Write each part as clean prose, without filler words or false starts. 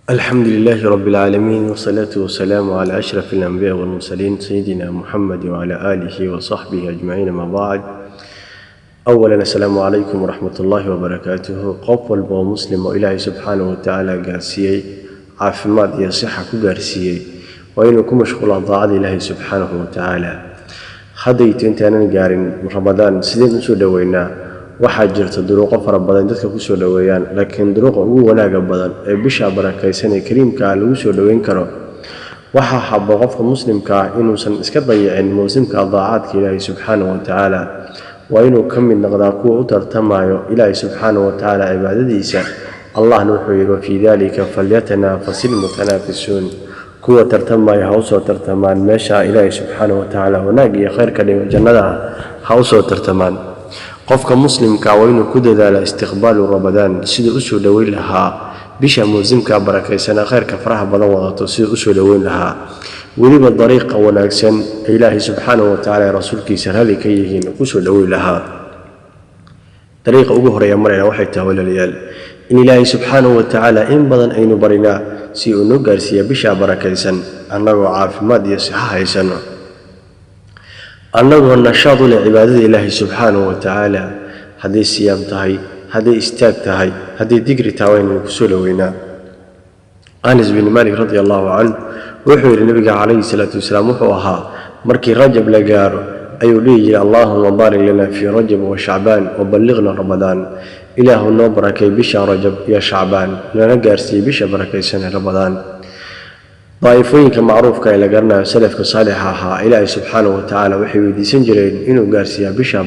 الحمد لله رب العالمين، والصلاة والسلام على أشرف الأنبياء والمرسلين، سيدنا محمد وعلى آله وصحبه أجمعين، ما بعد. أولا، السلام عليكم ورحمة الله وبركاته. Qof walba oo Muslim oo Ilaahay subxaanahu watacaala gaarsiiyey caafimaad iyo sixa ku gaarsiiyey waa inuu ku mashquulaa daacada Ilaahay subxaanahu watacaala. Haddayto intaanan gaarin Ramadaan, sideen usoo dhoweynaa? Waxaa jirta duruuqo fara badan dadka kusoo dhoweeyaan, laakiin duruuqa ugu wanaaga badan ee bisha barakaysan ee kariimka ah lagu soo dhoweyn karo, waxaa habbo qofka Muslimka ah inuusan iska dayicin mawsimka daacaadka Ilaahay subxaanahu watacaala. Waa inuu ka mid noqdaa kuwa u tartamayo Ilaahay subxaanahu watacaala cibaadadiisa. Allahna wuxuu yidhi: "وفي ذلك فليتنافس المتنافسون." Kuwa tartamaya ha usoo tartamaan meesha Ilaahay subxaanahu watacaala wanaag iyo khayr ka dhigo, jannada ha usoo tartamaan. Qofka Muslimka waa inuu ku dadaala استقبال رمضان, siduu usoo dhoweyn lahaa bisha mawsimka barakaysana khayrka faraha badan wadato, siduu usoo dhoweyn lahaa weliba dariiqa wanaagsan ee Ilaahay subxaanahu watacaala ee rasuulkiisa raalli ka yihiin kusoo dhoweyn lahaa. Dariiqa ugu horeeya marayna waxay tahay, walaalayaal, in Ilaahay subxaanahu watacaala in badan aynu barinaa si uu noo gaarsiiya bisha barakaysan annagoo caafimaad iyo sixo haysano, annagoo nashaad u leh cibaadada Ilaahay subxaanahu watacaala. Hadday siyaam tahay, hadday istaag tahay, hadday digri tahay, waynaynu kusoo dhoweynaa. Anas bin Malik رضي الله عنه wuxuu yidhi: Nabiga calayhi salaatu wasalaam wuxuu ahaa markii Rajab la gaaro ayuu dhihi jiray: "اللهم بارك لنا في رجب وشعبان وبلغنا رمضان." Ilaahu noo barakay bisha Rajab iyo Shacbaan, nana gaarsiiyey bisha barakaysan ee Ramadaan. Daa'ifooyinka macruufka ee la garanayo, salafka saalixa ahaa, Ilaahay subxaanahu watacaala waxay weydiisan jireen inuu gaarsiiyaa bisha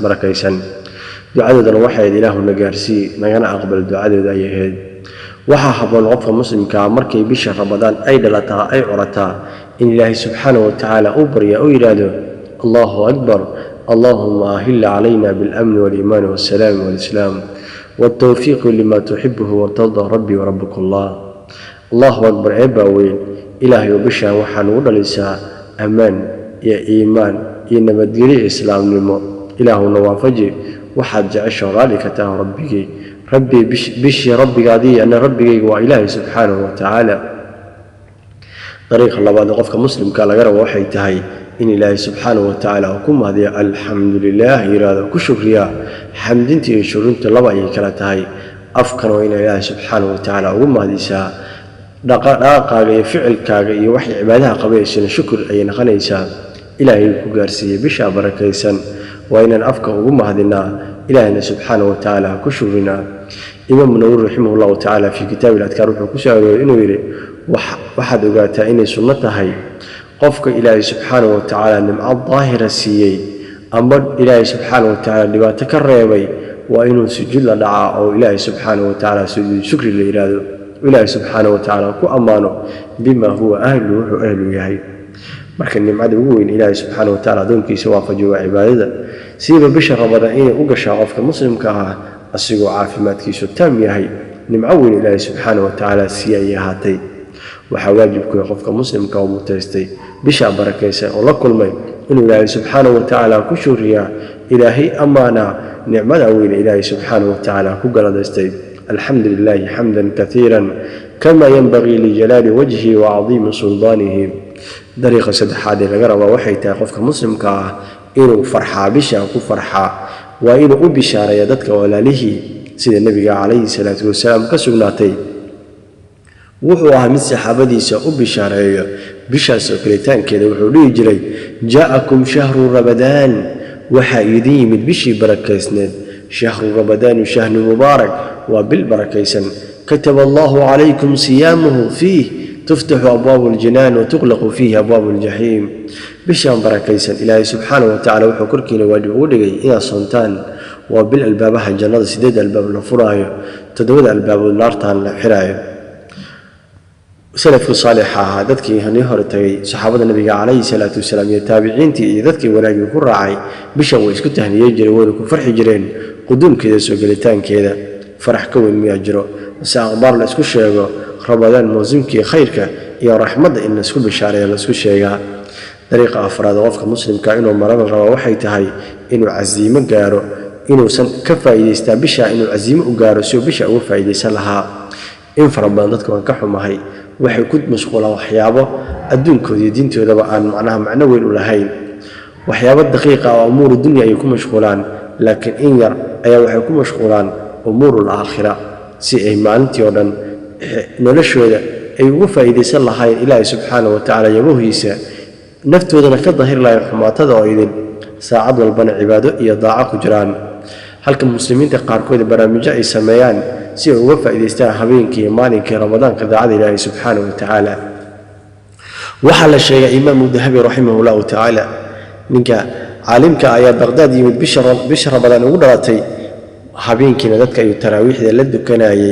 barakaysan. Ducadoodana waxay ahayd: "Ilaahuna gaarsii, nagana aqbal." Ducadooda ayay ahayd. Waxaa habboon qofka Muslimkaa markay bisha Ramadaan ay dhalataa, ay curataa, in Ilaahay subxaanahu watacaala uu baryaa u yidhaahdo: "الله أكبر، اللهم أهل علينا بالأمن والإيمان والسلام والإسلام والتوفيق لما تحبه وترضى، ربي وربك الله." الله أكبر, eebbaa weyn. Ilaahay oo bishaan waxaa nugu dhalisaa ammaan iyo iimaan iyo nabadgelyo, islaamnimo. Ilaahuna waafaji waxaad jecesho, raalli ka taha, Rabbigii, Rabbi, bishii Rabbigaadii, ana Rabbigayga waa Ilaahay subxaanahu watacaala. Dariiqa labaad ee qofka Muslimka laga rabo waxay tahay in Ilaahay subxaanahu watacaala uu ku mahdiyo, alxamdu lilah yidhaahdo, ku shukriyaa. Xamdinta iyo shurinta laba ayay kala tahay. Afkana waa ina Ilaahay subxaanahu watacaala ugu mahdisaa, dhaqaaqaaga iyo ficilkaaga iyo waxay cibaadaha qabaysana shukur ayay noqonaysaa. Ilaahay ku gaarsiiyey bishaa barakaysan waa inaan afka ugu mahdinaa, Ilaahayna subxaanahu watacaala ku shukrinaa. Imaamu Nawowi رحمه الله تعالى في كتاب الأذكار wuxuu ku soo aroorey inuu yidhi: "Waxaad ogaataa inay sunno tahay qofka Ilaahay subxaanahu watacaala nimco daahira siiyey amba Ilaahay subxaanahu watacaala dhibaato ka reebay waa inuu sujuud la dhacaa oo Ilaahay subxaanahu watacaala sujuud shukri la yidhaahdo, Ilaahay subxaanahu watacaala ku ammaano بما هو أهله," wuxuu ahlu yahay. Marka nimcada ugu weyn Ilaahay subxaanahu watacaala addoonkiisa waafajiyo waa cibaadada, siiba bisha Ramadaan inay u gashaa qofka Muslimka ah asigoo caafimaadkiisu taam yahay. Nimco weyn Ilaahay subxaanahu watacaala siiye ayay ahaatay. Waxaa waajibku qofka Muslimka oo mutaystay bisha barakaysan oo la kulmay inuu Ilaahay subxaanahu watacaala ku shukriyaa, Ilaahay ammaanaa nicmada weyne Ilaahay subxaanahu watacaala ku galadaystay. الحمد لله حمدا كثيرا كما ينبغي لجلال وجهه وعظيم سلطانه. Dariiqa saddexaad ee laga rabaa waxay tahay qofka Muslimka ah inuu farxaa, bisha ku farxaa, waa inuu u bishaareeya dadka walaalihii. Sida Nebiga calayhi salaatu wasalaam ka sugnaatay, wuxuu ahaa mid saxaabadiisa u bishaareeyo bishaas oo kelitaankeeda. Wuxuu dhihi jiray: "جاءكم شهر رمضان," waxaa idin yimid bishii barakaysneed. "شهر رمضان شهر مبارك," waa bil barakaysan. "كتب الله عليكم صيامه، فيه تفتح أبواب الجنان وتغلق فيه أبواب الجحيم." Bishaan barakaysan Ilaahay subxaana wa tacala wuxuu korkiina waajib ugu dhigay inaad soontaan. Waa bil albaabaha jannada sideed albaab la furaayo, toddobada albaabood naartaan la xiraayo. Salafku saalixa ahaa, dadkii nii hore tagay, saxaabada Nabiga calayhi salaatu wasalaam iyo taabiciintii iyo dadkii wanaagii ku raacay, bishan way isku tahniyey jireen, wayna ku farxi jireen quduumkeeda, soo gelitaankeeda. Farax ka weyn miyaa jiro mase akhbaar la isku sheego? Ramadaan, mawsimkii khayrka iyo raxmadda, in laisku bishaareeya, laisku sheegaa. Dariiqa afraad oo qofka Muslimka inuu marana rabaa waxay tahay inuu casiimo gaaro, inuusan ka faa'iidaystaa bisha, inuu casiimo u gaaro si uu bisha uga faa'iidaysan lahaa. In fara badan dadka waan ka xumahay, waxay ku mashquulaan waxyaabo adduunkooda iyo diintoodaba aan macnaha macno weyn u lahayn. Waxyaabo daqiiqa oo umuuru dunya ayay ku mashquulaan, laakiin in yar ayaa waxay ku mashquulaan umuurul aakhira, si ay maalintii oo dhan noloshooda ay uga faa'iidaysan lahayn Ilaahay subxaana wa tacaala yabohiisa, naftoodana ka dahiri lahayn xumaatada oo idin saacad walbana cibaado iyo daaco ku jiraan. Halka muslimiinta qaarkood barnaamijyo ay sameeyaan si ay uga faa'iidaystaan habeenkii iyo maalinkii Ramadaanka daacada Ilaahay subxaana wa tacaala. Waxaa la sheegay Imaamu Dahabi raximah llahu tacaala, ninka caalimka ayaa Baqhdaad yimid bisha Ramadaan ugu dhalatay, habeenkiina dadka ayuu taraawiixda la dukanayay.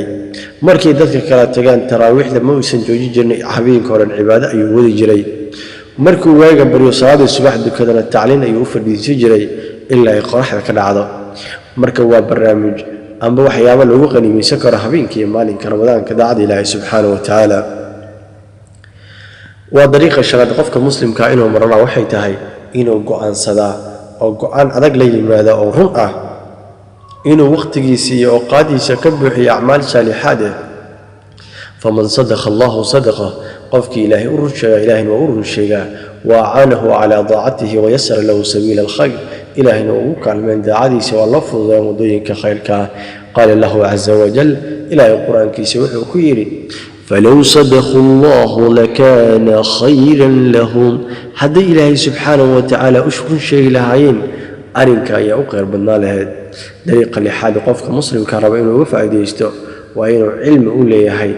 Markay dadka kala tagaan taraawiixda ma uusan jooji jirin, habeenka o dhan cibaado ayuu wadi jiray. Markuu waaga baryo salaadii subax dukadana tacliin ayuu u fadhiisan jiray ilaa ay qoraxda ka dhacdo. Marka waa barnaamij amba waxyaabo lagu qaniimaysan karo habeenka iyo maalinka Ramadaanka daacada Ilaahay subxaana wa tacaala. Waa dariiqa shanaad qofka muslimka inuu marana, waxay tahay inuu go'aansadaa oo go'aan adag la yimaada oo run ah inuu wakhtigiisa iyo awqaadiisa ka buuxiyo acmaal saalixaad ah. Faman sadaqa Allahu sadaqa, qofkii Ilaahay u run sheegaa Ilahayna waa u run sheegaa. Wa acaanahu calaa daacatihi wayasara lahu sabiila alkhayr, Ilaahayna waa ugu kaalmeen daacadiisa, waa loo fududeen waddooyinka khayrkaa. Qaala lahu caza wajal, Ilaahay qur-aankiisa wuxuu ku yidhi: falow sadaquu allahu lakaana khayran lahum. Hadday Ilaahay subxaanahu wa tacaala u run sheegi lahaayeen, arrinka ayaa u khayr badnaa lahayd. Dariiqa lixaad qofka muslimka raba inuu uga faa'iidaysto waa inuu cilmi u leeyahay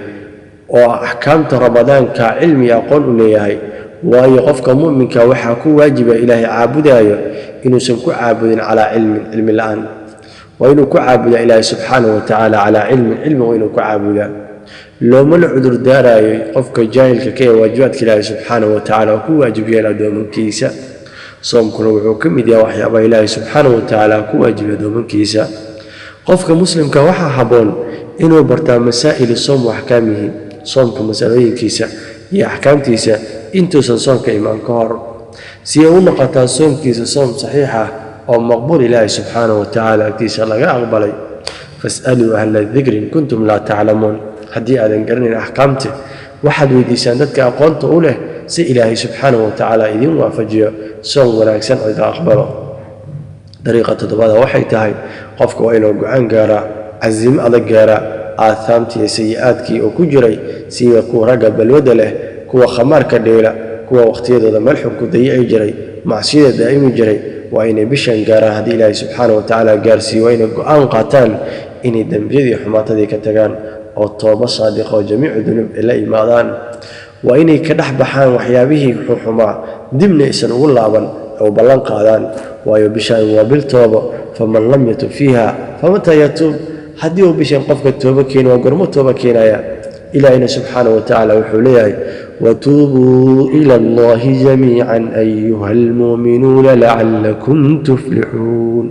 oo axkaamta Ramadaanka cilmi iyo aqoon u leeyahay. Waayo qofka mu'minka waxaa ku waajiba Ilaahay caabudaayo inuusan ku caabudin calaa cilmin, cilmi la'aan. Waa inuu ku caabudaa Ilaahay subxaanahu wa tacaala calaa cilmin, cilmi waa inuu ku caabudaa. Loomana cudur daaraayo qofka jaahilka ka ee waajibaadka Ilaahay subxaanahu wa tacaala oo ku waajib yeela addoomankiisa. Soomkuna wuxuu ka mid yahay waxyaabaha Ilaahay subxaanahu wa tacaala ku waajibiya addoomankiisa. Qofka muslimka waxaa habboon inuu bartaa masaa'il soom wa axkaamihi, soomka masalooyinkiisa iyo axkaamtiisa, intuusan soomka imaan ka hor, si ay u noqotaa soomkiisa soom saxiix ah oo maqbuul Ilaahay subxaanahu wa tacaala agtiisa laga aqbalay. Fas'aluu ahla dikri in kuntum laa taclamuun. Haddii aadan garanayn axkaamta, waxaad weydiisaan dadka aqoonta u leh, si Ilaahay subxaanahu wa tacaala idiin waafajiyo soom wanaagsan oo idin aqbalo. Dariiqa toddobaada waxay tahay qofka waa inuu go'aan gaaraa, casiimo adag gaaraa aathaamtii iyo sayi-aadkii oo ku jiray, sida kuwa ragga balwadda leh, kuwa khamaarka dheela, kuwa wakhtiyadooda meel xun ku dayici jiray, macsiyada daa'imi jiray. Waa inay bishan gaaraan haddii Ilaahay subxaana wa tacaala gaarsiiyo. Waa inay go'aan qaataan inay dembiyadii xumaatadii ka tagaan oo tooba saadiqa oo jamiicu dunuub ay la imaadaan. Waa inay ka dhex baxaan waxyaabihii xuxumaa, dibna aysan ugu laaban oo ballan qaadaan. Waayo bishaan waa bil toobo. Faman lam yatub fiiha famataa yatuub? Haddii uu bishan qofka toobo keeni, waa gormo tooba keenaya? Ilaahayna subxaana wa tacaala wuxuu leeyahay: watuubuu ila allahi jamiican ayuha almu'minuuna lacalakum tuflixuun.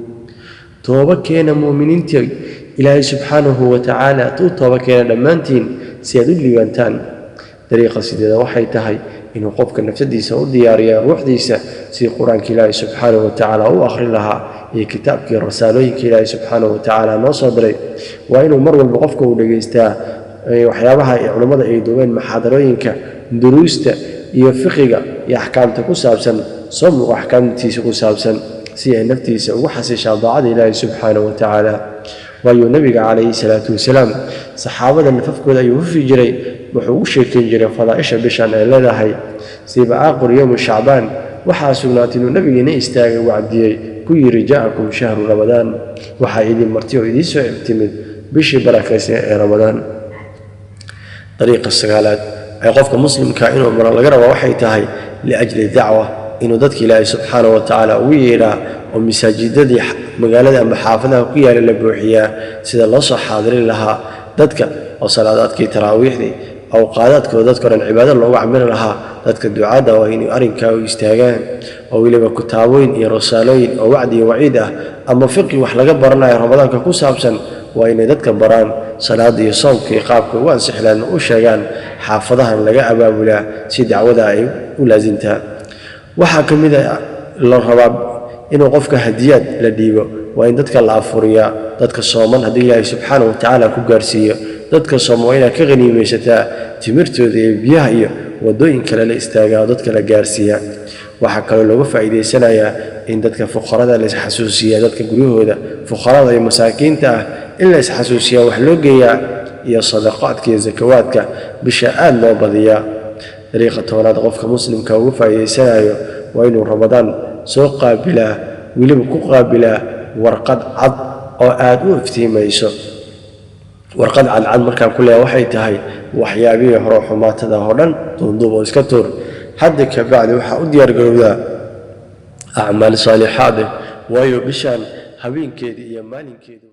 Toobo keena mu'miniinta, Ilaahay subxaanahu wa tacaala tuu toobo keena dhammaantiin si aad u liibantaan. Dariiqa sideeda waxay tahay inuu qofka nafsadiisa u diyaariya ruuxdiisa sidii qur-aanka Ilaahay subxaanahu wa tacaala u akhrin lahaa iyo kitaabkii rasaalooyinka Ilaahay subxaanahu wa tacaala noo soo diray. Waa inuu mar walba qofka uu dhegaystaa waxyaabaha culummada ay duubeen, muxaadarooyinka, duruusta iyo fiqiga iyo axkaamta ku saabsan soomku, axkaamtiisa ku saabsan, si ay naftiisa ugu xasishaa daacada Ilaahay subxaanahu wa tacaala. Waayo nebiga calayhi salaatu wasalaam saxaabada nafafkooda ayuu hufi jiray, wuxuu ugu sheekeyn jiray fadaa'isha bishan ay leedahay. Siiba aaqir yowmu Shacbaan waxaa sugnaatay inuu nabigeena istaagay, wacdiyey, ku yidhi: jaa'akum shahru Ramadaan, waxaa idin marti oo idiin soo timid bishii barakaysan ee Ramadaan. Dariiqa sagaalaad ee qofka muslimka inuu maro laga rabaa waxay tahay liajli dacwa, inuu dadka Ilaahay subxaana wa tacaala ugu yeedhaa oo masaajidadii magaalada ama xaafadaha ku yaala la buuxiyaa, sida loo soo xaadirin lahaa dadka oo salaadaadkii taraawiixdii awqaadaadkooda dadka o dhan cibaado loogu camiri lahaa. Dadka ducaadda waa inay arrinkaa u istaagaan oo weliba kutaabooyin iyo rasaalooyin oo wacdi iyo waciid ah ama fiqi wax laga baranayo Ramadaanka ku saabsan waa inay dadka baraan, salaada iyo soomka iyo qaabka ugu ansixlaan u sheegaan, xaafadahan laga abaabulaa si dacwada ay u laasintaa. Waxaa ka mid a la rabaa inuu qofka hadiyaad la dhiibo. Waa in dadka la afuriyaa, dadka sooman haddii Ilaahay subxaana wa tacaala ku gaarsiiyo. Dadka sooma waa inaad ka haniimaysataa timirtooda iyo biyaha iyo waddooyin kale la istaagaa oo dadka la gaarsiiyaa. Waxaa kaloo looga faa'iidaysanayaa in dadka fuqarada la isxasuusiyaa, dadka guryahooda fuqarada iyo masaakiinta ah in la isxasuusiyaa, wax loo geeyaa, iyo sadaqaadka iyo sakawaadka bisha aad loo badiyaa. Dariiqa tobanaad qofka muslimka uga faa'iidaysanayo waa inuu Ramadaan soo qaabilaa, weliba ku qaabilaa warqad cad oo aad u iftiimayso. Warqad cadcad markaan ku leeya waxay tahay waxyaabihii hore xumaatada oo dhan duunduub oo iska tuur. Hadda ka bacdi waxaa u diyaargarowdaa acmaal saalixaad, waayo bishaan habeenkeedii iyo maalinkeedu.